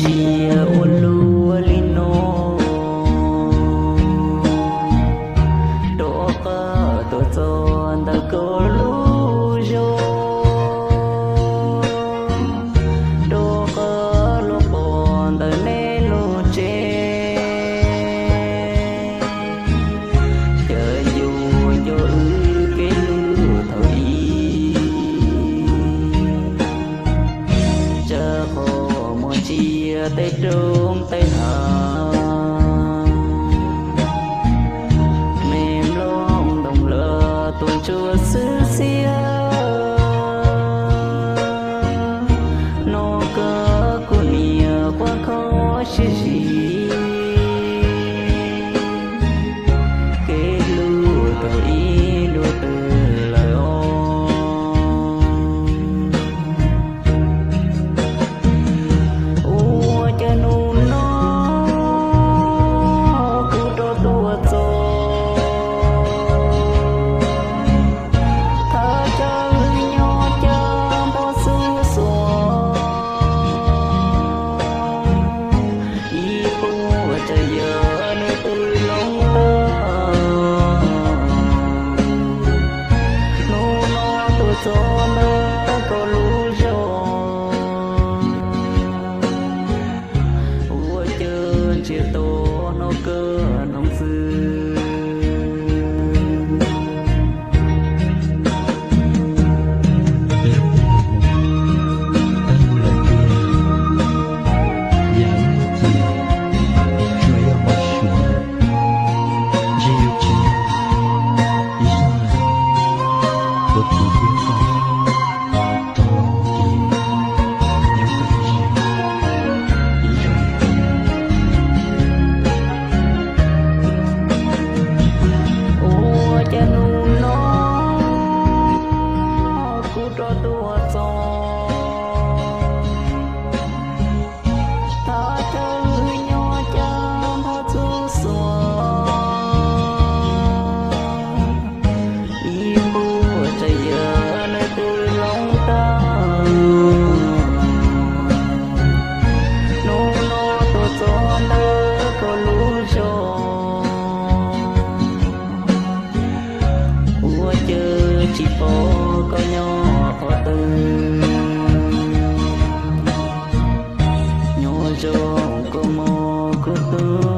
Ntsia ua luaj li no, rov qab tuaj txog ntawm koj lub zos, rov qab los pom ntawm nej lub tsev, cas yuav nco wb kev hlub thaum ub. Tsam qhov muag ntsia tej roob tej hav, me nplooj ntoo lawm tuaj ntsuab xwb xiab. Hnov koj kuv niam quaj kho sib zis, kev hlub thaum ub dua twg lawm os. Ua cas hnub no kuv rov tuaj txog, thaj chaw nyob cas npog xuj xuav, ib puas tsav yam nws twb loo tag. Hnub no tuaj txog ntawm koj lub zos, ua cas ntsia tau hnov koj noog xwb. Lub kua muag tab mus lawm tiag, yam wb mus ces tsuas yog mos suav, ntshe yuav tsis muaj ib zaj puav tis tiag tau rov los mus ces nyob tau ib zaug ib zaug li ntawd. Ua cas hnub no kuv rov tuaj txog, thaj chaw nyob cas npog xuj xuav, ib puas tsav yam nws twb loo tag. Hnub no tuaj txog ntawm koj lub zos, ua cas tsis pom koj nyob qhov twg. Nyob zoo koj mog kuv tus